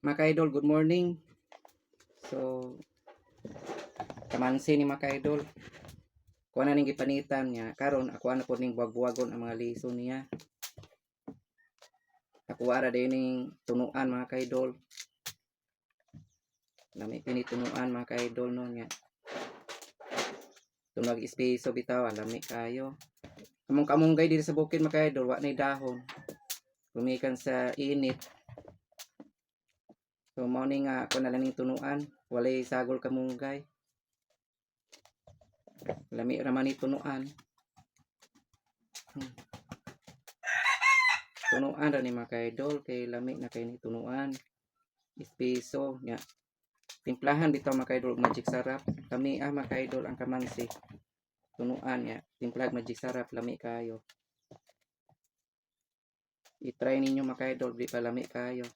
Mga ka-idol, good morning. So, kamansi ni mga ka-idol. Kuha na ning gipanitan niya. Karon ako na po ning buwag-buwagon ang mga liso niya. Ako ara din ning tunuan, mga ka-idol. Lami kini tunuan, mga ka-idol, no niya. Tunag espeso bitaw, lami kayo. Among kamunggay diri sa bukid, mga ka-idol, wa nay dahon. Gumikan sa init. So mao ni nga ako na lang ning tunuan, walay sagol kamunggay. Lami ra man ni tunuan. Tunuan ra ni, mga ka-idol, kay lami na kay ni tunuan. Espeso nya. Timplahan bitaw, mga ka-idol, og Magic Sarap. Lami ah, mga ka-idol, ang kamansi. Tunuan nya, timplag Magic Sarap, lami kayo. I-try ninyo, mga ka-idol, di pa lami kayo.